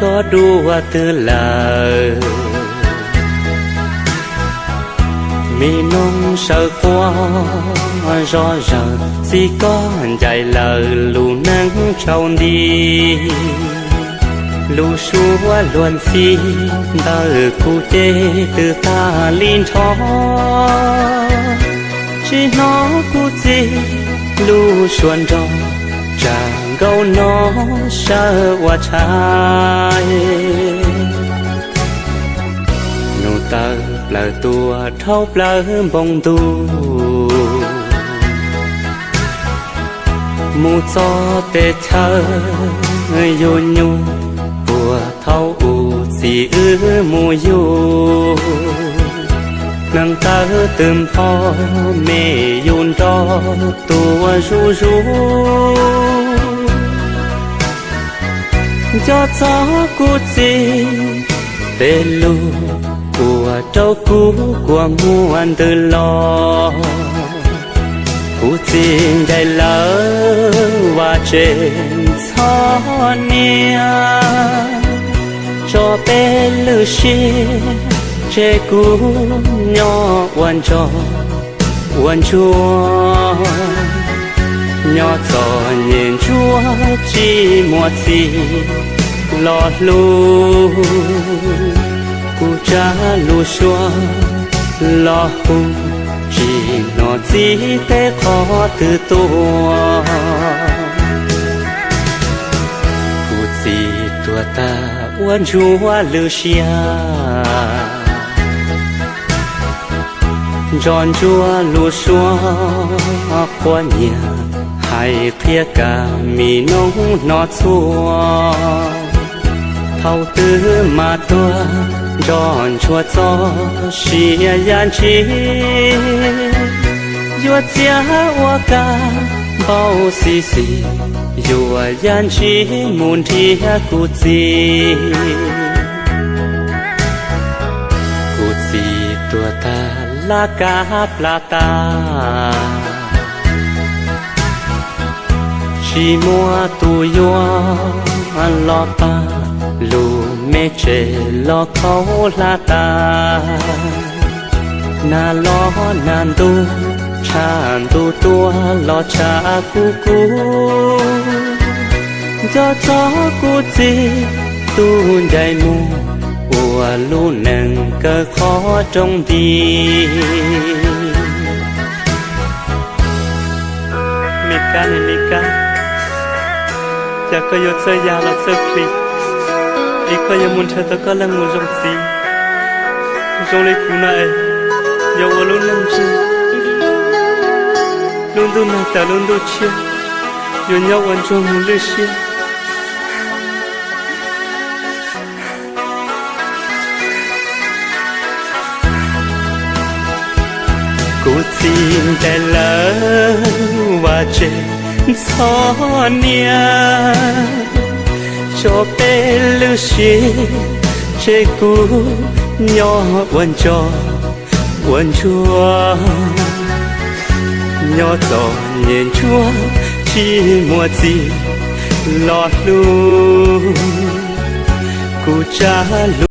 Tso dua twg lawm, mi noog sawv quaj zom zaws, txiv koj ncaim lawm lub neej tsaus nti. Lub suab luag ntxhi ntawm kuv ces twb tag li nrho, tsis hnov kuv txiv lub suab nrog tsam nkaus no sawv ua tshais. Nug tawm plaws tuaj dhau plaws npoo ntuj, mus txog pem chaw yug nyuj, puag thaum u txiv wb mus yug. Neeg tawv twb npho, me yus nrog tuaj zuj zus. Nco txog kuv txiv tej lus ua rau kuv kua muag ntws los. Kuv txiv ncaim lawm Vajtswv ntxhov niam, tso peb lwm siab tseg kuv nyob ua ntsog ua ntsuag. Nyob txom nyem ntsuag tsis muaj txiv los hlub, kuv tsa lub suab los hu, tsis hnov txiv teb qhov twg tuaj. Kuv txiv tuag tag ua ntsuag lwm siab, nco ntsuag lub suab quab nyiam, hais qhia kam mi noog hnov txhua. Thaum twg mas tuag nco ntsuag txoj sia yam ntsis, yuav txiav ua kab npau xis xis, yuav yam ntsis mus nrhiav kuv txiv. Kuv txiv tuag tag laj kab plab tas, tsis muaj tus yuav los pab, lub me tsev los khaub hlab tas. Nag los nag ntuj, tshav ntuj tuaj los tshav kub kub. Nco txog kuv txiv tus ncaim mus, ua lub neej kaw qhov rooj nti. Me kab ne me kab, cas koj yuav txawj ya los txawj plis, es koj yuav mus nrhiav tau koj leej mus zoo txiv. Zoo li kuv no es yuav ua lub neej ntseg, lub ntuj nag tawm lub ntuj tshiab, yuav nyob ua ntsuag mus lwj siab. Kuv txiv ncaim lawm Vajtswv ntxhov niam, tso peb lwm siab tseg kuv nyob ua ntsog ua ntsuag. Nyob txom nyem ntsuag tsis muaj txiv los hlub, kuv tsa lub